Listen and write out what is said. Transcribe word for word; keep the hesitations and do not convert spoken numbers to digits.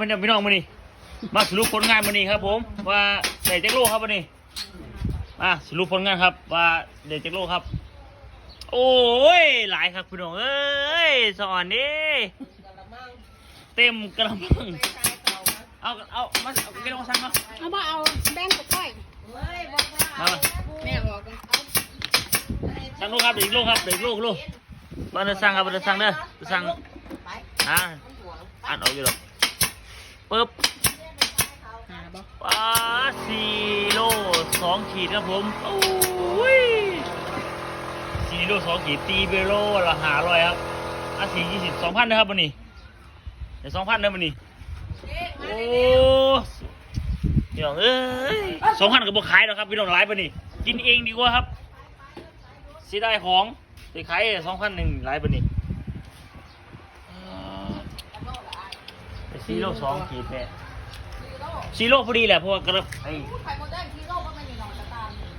มันเนี่ยพี่น้องมื้อนี้ มาสรุปผลงานมื้อนี้ครับผม ว่าได้จักโลครับมื้อนี้ อ่ะสรุปผลงานครับ ว่าได้จักโลครับ โอ้ย หลายครับพี่น้องเอ้ย สะอ่อนเด้ เต็มกระมัง เอาเอามาเอาไปลองสั่งเนาะ เอาบ่เอาแบ่งไปค่อย มามา แม่บอกกัน สั่งลูกครับเดี๋ยวอีกลูกครับเดี๋ยวอีกลูกลูกมาเดินสั่งครับเดินสั่งเด้อเดินสั่งอ่าอ่านออกอยู่หรอกปึ๊บ หาบ่ ป้าสี่โลสองขีดครับผมโอ้ยสี่โลสองขีดตีไปโลละห้าร้อยครับอ่ะสี่ยี่สิบสองพันนะครับวันนี้เดี๋ยวสองพันนะวันนี้โอ้พี่น้องเอ้ยสองพันก็บ่ขายหรอกครับพี่น้องหลายปานนี้กินเองดีกว่าครับเสียดายของไปขายสองพันหนึ่งหลายปานนี้ ไปสี่โลสองขีดแม่สี่โลพอดีแหละเพราะว่ากระไอ้